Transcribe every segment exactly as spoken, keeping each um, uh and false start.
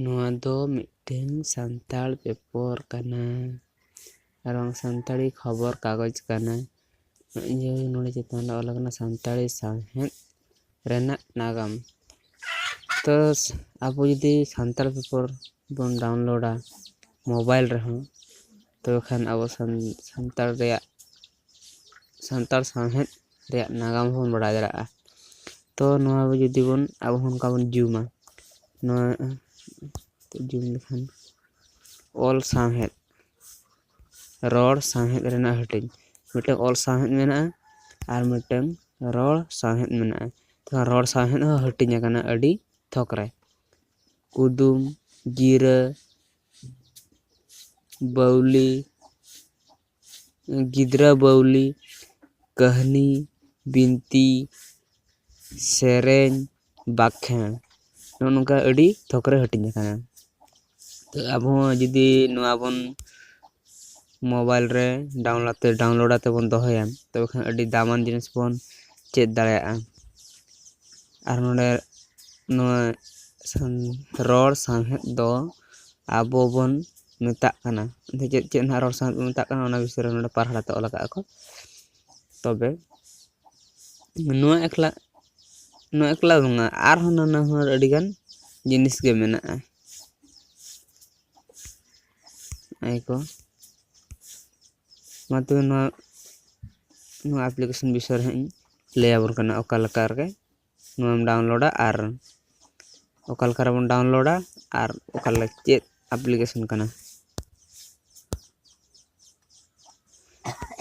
ᱱᱚᱣᱟ ᱫᱚ ᱢᱤᱫᱴᱟᱝ ᱥᱟᱱᱛᱟᱲ ᱯᱮᱯᱟᱨ ᱠᱟᱱᱟ, ᱟᱨ ᱵᱟᱝ ᱥᱟᱱᱛᱟᱲᱤ ᱠᱷᱚᱵᱚᱨ ᱠᱟᱜᱚᱡᱽ ᱠᱟᱱᱟ᱾ ᱱᱚᱜᱼᱚᱭ ᱡᱮ ᱱᱚᱰᱮ ᱪᱮᱛᱟᱱ ᱨᱮ ᱚᱞ ᱟᱠᱟᱱᱟ ᱥᱟᱱᱛᱟᱲᱤ ᱥᱟᱶᱦᱮᱫ ᱨᱮᱱᱟᱜ ᱱᱟᱜᱟᱢ᱾ ᱛᱚ, ᱟᱵᱚ ᱡᱩᱫᱤ ᱥᱟᱱᱛᱟᱲ ᱯᱮᱯᱟᱨ ᱵᱚᱱ ᱰᱟᱣᱩᱱᱞᱳᱰᱟ ᱢᱳᱵᱟᱭᱤᱞ ᱨᱮᱦᱚᱸ, ᱛᱚᱵᱮ ᱠᱷᱟᱱ ᱟᱵᱚ ᱥᱟᱱ-, ᱥᱟᱱᱛᱟᱲ ᱨᱮᱭᱟᱜ, ᱥᱟᱱᱛᱟᱲ ᱥᱟᱶᱦᱮᱫ ᱨᱮᱭᱟᱜ ᱱᱟᱜᱟᱢ ᱦᱚᱸᱵᱚᱱ ᱵᱟᱲᱟᱭ ᱫᱟᱲᱮᱭᱟᱜᱼᱟ᱾ ᱛᱚ, ᱱᱚᱣᱟ ᱡᱩᱫᱤ ᱵᱚᱱ, ᱟᱵᱚ ᱦᱚᱸ ᱚᱱᱠᱟ ᱵᱚᱱ ᱡᱩᱢᱟ, ᱱᱚᱣᱟ ᱡᱩᱢ ᱞᱮᱠᱷᱟᱱ ᱚᱞ ᱥᱟᱶᱦᱮᱫ, ᱨᱚᱲ ᱥᱟᱶᱦᱮᱫ ᱨᱮᱱᱟᱜ ᱦᱟᱹᱴᱤᱧ᱾ ᱢᱤᱫᱴᱟᱝ ᱚᱞ ᱥᱟᱶᱦᱮᱫ ᱢᱮᱱᱟᱜᱼᱟ ᱟᱨ ᱢᱤᱫᱴᱟᱝ ᱨᱚᱲ ᱥᱟᱶᱦᱮᱫ ᱢᱮᱱᱟᱜᱼᱟ᱾ ᱛᱚ, ᱨᱚᱲ ᱥᱟᱶᱦᱮᱫ ᱦᱚᱸ ᱦᱟᱹᱴᱤᱧ ᱟᱠᱟᱱᱟ ᱟᱹᱰᱤ ᱛᱷᱚᱠ ᱨᱮ᱾ ᱠᱩᱫᱩᱢ, ᱜᱤᱨᱟᱹ, ᱵᱟᱹᱣᱞᱤ, ᱜᱤᱫᱽᱨᱟᱹ ᱵᱟᱹᱣᱞᱤ, ᱠᱟᱹᱦᱱᱤ, ᱵᱤᱱᱛᱤ, ᱥᱮᱨᱮᱧ, ᱵᱟᱠᱷᱮᱬ, ᱱᱚᱜᱼᱚ ᱱᱚᱝᱠᱟ ᱟᱹᱰᱤ ᱛᱷᱚᱠ ᱨᱮ ᱦᱟᱹᱴᱤᱧ ᱟᱠᱟᱱᱟ᱾ ᱛᱚ, ᱟᱵᱚ ᱦᱚᱸ ᱡᱩᱫᱤ ᱱᱚᱣᱟ ᱵᱚᱱ ᱢᱳᱵᱟᱭᱤᱞ ᱨᱮ ᱰᱟᱣᱩᱱᱞᱳᱰ ᱛᱮ, ᱰᱟᱣᱩᱱᱞᱳᱰ ᱟᱛᱮ ᱵᱚᱱ ᱫᱚᱦᱚᱭᱟ, ᱛᱚᱵᱮ ᱠᱷᱟᱱ ᱟᱹᱰᱤ ᱫᱟᱢᱟᱱ ᱡᱤᱱᱤᱥ ᱵᱚᱱ ᱪᱮᱫ ᱫᱟᱲᱮᱭᱟᱜᱼᱟ᱾ ᱟᱨ ᱱᱚᱰᱮ ᱱᱚᱣᱟ ᱥᱟᱱ-, ᱨᱚᱲ ᱥᱟᱶᱦᱮᱫ ᱫᱚ ᱟᱵᱚ ᱵᱚᱱ ᱢᱮᱛᱟᱜ ᱠᱟᱱᱟ᱾ ᱪᱮᱫ, ᱪᱮᱫ ᱱᱟᱦᱟᱜ ᱨᱚᱲ ᱥᱟᱶᱦᱮᱫ ᱵᱚᱱ ᱢᱮᱛᱟᱜ ᱠᱟᱱᱟ, ᱚᱱᱟ ᱵᱤᱥᱚᱭ ᱨᱮ ᱱᱚᱰᱮ ᱯᱟᱦᱲᱟ ᱛᱮ ᱚᱞ ᱟᱠᱟᱫᱼᱟ ᱠᱚ᱾ ᱛᱚᱵᱮ ᱱᱚᱣᱟ ᱮᱠᱞᱟ, ᱱᱚᱣᱟ ᱮᱠᱞᱟ ᱫᱚ ᱵᱟᱝᱟ, ᱟᱨᱦᱚᱸ ᱱᱟᱱᱟ ᱦᱩᱱᱟᱹᱨ ᱟᱹᱰᱤᱜᱟᱱ ᱡᱤᱱᱤᱥ ᱜᱮ ᱢᱮᱱᱟᱜᱼᱟ᱾ ᱟᱭ ᱠᱚ, ᱢᱟ ᱛᱚᱵᱮ ᱱᱚᱣᱟ, ᱱᱚᱣᱟ ᱮᱯᱞᱤᱠᱮᱥᱚᱱ ᱵᱤᱥᱚᱭ ᱨᱮ ᱦᱟᱸᱜ ᱤᱧ ᱞᱟᱹᱭ ᱟᱵᱚᱱ ᱠᱟᱱᱟ, ᱚᱠᱟ ᱞᱮᱠᱟ ᱨᱮᱜᱮ ᱱᱚᱣᱟᱢ ᱰᱟᱣᱩᱱᱞᱳᱰᱟ ᱟᱨ ᱚᱠᱟ ᱞᱮᱠᱟ ᱨᱮᱵᱚᱱ ᱰᱟᱣᱩᱱᱞᱳᱰᱟ ᱟᱨ ᱚᱠᱟ ᱞᱮᱠᱟ, ᱪᱮᱫ ᱮᱯᱞᱤᱠᱮᱥᱚᱱ ᱠᱟᱱᱟ᱾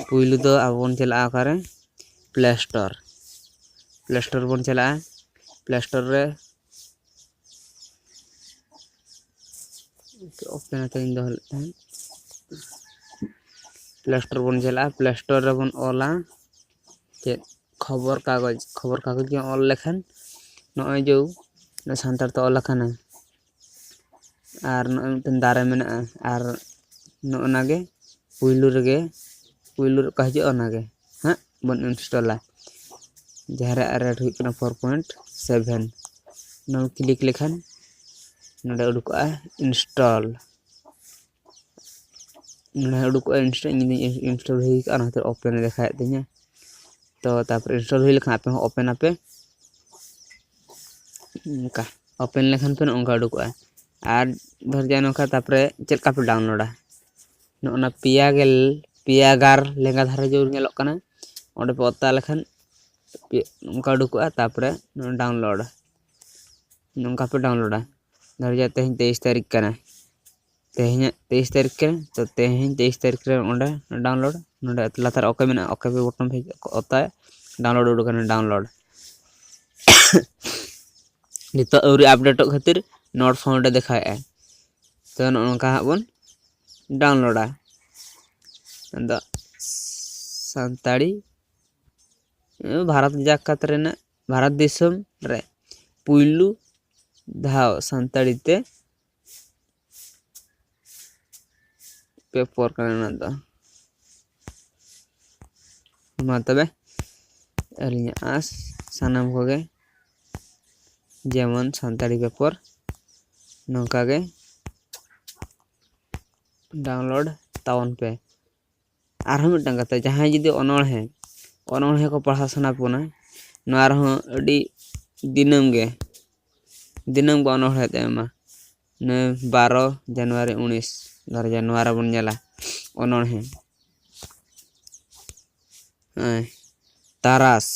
ᱯᱩᱭᱞᱩ ᱫᱚ ᱟᱵᱚ ᱵᱚᱱ ᱪᱟᱞᱟᱜᱼᱟ ᱚᱠᱟᱨᱮ? Play store. ᱯᱞᱮ ᱥᱴᱳᱨ ᱵᱚᱱ ᱪᱟᱞᱟᱜᱼᱟ᱾ ᱯᱞᱮ ᱥᱴᱳᱨ ᱨᱮ ᱳᱯᱮᱱ ᱟᱛᱮ ᱤᱧ ᱫᱚᱦᱚ ᱞᱮᱫ ᱛᱟᱦᱮᱸᱫ᱾ ᱯᱞᱮ ᱥᱴᱳᱨ ᱵᱚᱱ ᱪᱟᱞᱟᱜᱼᱟ᱾ ᱯᱞᱮ ᱥᱴᱳᱨ ᱨᱮᱵᱚᱱ ᱚᱞᱟ ᱪᱮᱫ? ᱠᱷᱚᱵᱚᱨ ᱠᱟᱜᱚᱡᱽ᱾ ᱠᱷᱚᱵᱚᱨ ᱠᱟᱜᱚᱡᱽ ᱜᱮ ᱚᱞ ᱞᱮᱠᱷᱟᱱ ᱱᱚᱜᱼᱚᱭ ᱡᱮ ᱥᱟᱱᱛᱟᱲ ᱛᱮ ᱚᱞ ᱟᱠᱟᱱᱟ, ᱟᱨ ᱱᱚᱜᱼᱚᱭ ᱢᱤᱫᱴᱮᱱ ᱫᱟᱨᱮ ᱢᱮᱱᱟᱜᱼᱟ, ᱟᱨ ᱱᱚᱜᱼᱚ ᱱᱟ ᱜᱮ ᱯᱩᱭᱞᱩ ᱨᱮᱜᱮ, ᱯᱩᱭᱞᱩ ᱨᱮ ᱚᱠᱟ ᱦᱤᱡᱩᱜᱼᱟ ᱚᱱᱟ ᱜᱮ ᱦᱟᱸᱜ ᱵᱚᱱ ᱤᱱᱥᱴᱚᱞᱟ, ᱡᱟᱦᱟᱸ ᱨᱮᱭᱟᱜ ᱨᱮᱴ ᱦᱩᱭᱩᱜ ᱠᱟᱱᱟ ᱯᱷᱳᱨ ᱯᱚᱭᱮᱱᱴ ᱥᱮᱵᱷᱮᱱ᱾ ᱱᱚᱣᱟ ᱠᱞᱤᱠ ᱞᱮᱠᱷᱟᱱ ᱱᱚᱰᱮ ᱩᱰᱩᱠᱚᱜᱼᱟ install᱾ ᱱᱚᱰᱮ ᱩᱰᱩᱠᱚᱜᱼᱟ install, ᱤᱧ ᱫᱚᱧ install ᱦᱩᱭ ᱠᱟᱜᱼᱟ, ᱚᱱᱟ ᱠᱷᱟᱹᱛᱤᱨ open ᱮ ᱫᱮᱠᱷᱟᱣᱮᱫ ᱛᱤᱧᱟ᱾ ᱛᱚ ᱛᱟᱨᱯᱚᱨᱮ install ᱦᱩᱭ ᱞᱮᱠᱷᱟᱱ ᱟᱯᱮ ᱦᱚᱸ open ᱟᱯᱮ᱾ ᱚᱱᱠᱟ open ᱞᱮᱠᱷᱟᱱ ᱯᱮ ᱱᱚᱜᱼᱚ ᱱᱚᱝᱠᱟ ᱩᱰᱩᱠᱚᱜᱼᱟ᱾ ᱟᱨ ᱫᱷᱚᱨ ᱡᱟ ᱱᱚᱝᱠᱟ, ᱛᱟᱨᱯᱚᱨᱮ ᱪᱮᱫ ᱞᱮᱠᱟ ᱯᱮ downloadᱟ? ᱱᱚᱜᱼᱚ ᱱᱟ ᱯᱮᱭᱟ ᱜᱮᱞ, ᱯᱮᱭᱟ ᱜᱟᱨ ᱞᱮᱸᱜᱟ ᱫᱷᱟᱨᱮ ᱡᱳᱨ ᱧᱮᱞᱚᱜ ᱠᱟᱱᱟ, ᱚᱸᱰᱮ ᱯᱮ ᱚᱛᱟ ᱞᱮᱠᱷᱟᱱ ᱯᱮ-, ᱚᱱᱠᱟ ᱩᱰᱩᱠᱚᱜᱼᱟ᱾ ᱛᱟᱨᱯᱚᱨᱮ ᱱᱚᱜᱼᱚ download, ᱱᱚᱝᱠᱟ ᱯᱮ downloadᱟ᱾ ᱫᱷᱚᱨ ᱡᱟ ᱛᱮᱦᱮᱧ ᱛᱮᱭᱤᱥ ᱛᱟᱹᱨᱤᱠᱷ ᱠᱟᱱᱟ, ᱛᱮᱦᱮᱧᱟᱜ ᱛᱮᱭᱤᱥ ᱛᱟᱹᱨᱤᱠᱷ ᱨᱮ, ᱛᱚ ᱛᱮᱦᱮᱧ ᱛᱮᱭᱤᱥ ᱛᱟᱹᱨᱤᱠᱷ ᱨᱮ ᱚᱸᱰᱮ download, ᱱᱚᱰᱮ ᱞᱟᱛᱟᱨ OK ᱢᱮᱱᱟᱜᱼᱟ, OK ᱵᱚᱴᱚᱱ ᱯᱮ ᱚᱛᱟᱭᱟ, download ᱩᱰᱩᱠ ᱮᱱᱟ, download᱾ ᱱᱤᱛᱚᱜ ᱟᱹᱣᱨᱤ ᱟᱯᱰᱮᱴᱚᱜ ᱠᱷᱟᱹᱛᱤᱨ not found ᱮ ᱫᱮᱠᱷᱟᱣᱮᱫᱼᱟ᱾ ᱛᱚ ᱱᱚᱜᱼᱚ ᱱᱚᱝᱠᱟ ᱦᱟᱸᱜ ᱵᱚᱱ downloadᱟ᱾ ᱟᱫᱚ ᱥᱟᱱᱛᱟᱲᱤ, ᱵᱷᱟᱨᱚᱛ ᱡᱟᱠᱟᱛ ᱨᱮᱱᱟᱜ, ᱵᱷᱟᱨᱚᱛ ᱫᱤᱥᱚᱢ ᱨᱮ ᱯᱩᱭᱞᱩ ᱫᱷᱟᱣ ᱥᱟᱱᱛᱟᱲᱤ ᱛᱮ ᱯᱮᱯᱚᱨ ᱠᱟᱱᱟ ᱱᱚᱣᱟ ᱫᱚ᱾ ᱢᱟ ᱛᱚᱵᱮ, ᱟᱹᱞᱤᱧᱟᱜ ᱟᱸᱥ ᱥᱟᱱᱟᱢ ᱠᱚᱜᱮ ᱡᱮᱢᱚᱱ ᱥᱟᱱᱛᱟᱲᱤ ᱯᱮᱯᱚᱨ ᱱᱚᱝᱠᱟ ᱜᱮ download ᱛᱟᱵᱚᱱ ᱯᱮ᱾ ᱟᱨᱦᱚᱸ ᱢᱤᱫᱴᱟᱝ ᱠᱟᱛᱷᱟ, ᱡᱟᱦᱟᱸᱭ ᱡᱩᱫᱤ ᱚᱱᱚᱬᱦᱮ, ᱚᱱᱚᱬᱦᱮ ᱠᱚ ᱯᱟᱲᱦᱟᱣ ᱥᱟᱱᱟ ᱵᱚᱱᱟ, ᱱᱚᱣᱟ ᱨᱮᱦᱚᱸ ᱟᱹᱰᱤ ᱫᱤᱱᱟᱹᱢ ᱜᱮ, ᱫᱤᱱᱟᱹᱢ ᱜᱮ ᱚᱱᱚᱬᱦᱮ ᱛᱮ ᱮᱢᱟ᱾ ᱱᱚᱣᱟ ᱵᱟᱨᱚ ᱡᱟᱱᱩᱣᱟᱨᱤ ᱩᱱᱤᱥ, ᱫᱷᱚᱨᱚ ᱡᱟᱱᱩᱣᱟᱨᱤ ᱵᱚᱱ ᱧᱮᱞᱟ ᱚᱱᱚᱬᱦᱮ᱾ ᱦᱮᱸ, ᱛᱟᱨᱟᱥ,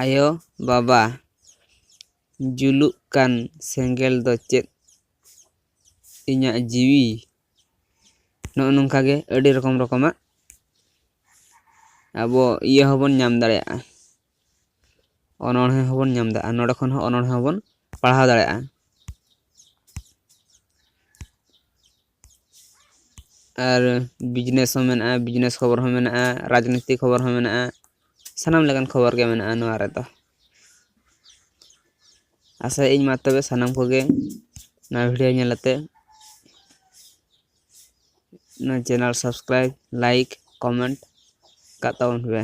ᱟᱭᱳ ᱵᱟᱵᱟ, ᱡᱩᱞᱩᱜ ᱠᱟᱱ ᱥᱮᱸᱜᱮᱞ ᱫᱚ ᱪᱮᱫ ᱤᱧᱟᱹᱜ ᱡᱤᱣᱤ? ᱱᱚᱜᱼᱚ ᱱᱚᱝᱠᱟ ᱜᱮ ᱟᱹᱰᱤ ᱨᱚᱠᱚᱢ ᱨᱚᱠᱚᱢᱟᱜ ᱟᱵᱚ ᱤᱭᱟᱹ ᱦᱚᱸᱵᱚᱱ ᱧᱟᱢ ᱫᱟᱲᱮᱭᱟᱜᱼᱟ, ᱚᱱᱚᱬᱦᱮ ᱦᱚᱸᱵᱚᱱ ᱧᱟᱢ ᱫᱟᱲᱮᱭᱟᱜᱼᱟ, ᱱᱚᱰᱮ ᱠᱷᱚᱱ ᱦᱚᱸ ᱚᱱᱚᱬᱦᱮ ᱦᱚᱸᱵᱚᱱ ᱯᱟᱲᱦᱟᱣ ᱫᱟᱲᱮᱭᱟᱜᱼᱟ᱾ ᱟᱨ business ᱦᱚᱸ ᱢᱮᱱᱟᱜᱼᱟ, business ᱠᱷᱚᱵᱚᱨ ᱦᱚᱸ ᱢᱮᱱᱟᱜᱼᱟ, ᱨᱟᱡᱽᱱᱤᱛᱤ ᱠᱷᱚᱵᱚᱨ ᱦᱚᱸ ᱢᱮᱱᱟᱜᱼᱟ, ᱥᱟᱱᱟᱢ ᱞᱮᱠᱟᱱ ᱠᱷᱚᱵᱚᱨ ᱜᱮ ᱢᱮᱱᱟᱜᱼᱟ ᱱᱚᱣᱟ ᱨᱮᱫᱚ᱾ ᱟᱥᱟᱭᱟᱹᱧ ᱢᱟ ᱛᱚᱵᱮ ᱥᱟᱱᱟᱢ ᱠᱚᱜᱮ ᱱᱚᱣᱟ video ᱧᱮᱞ ᱟᱛᱮ ᱱᱚᱣᱟ channel subscribe, like, comment ᱠᱟᱜ ᱛᱟᱵᱚᱱ ᱯᱮ᱾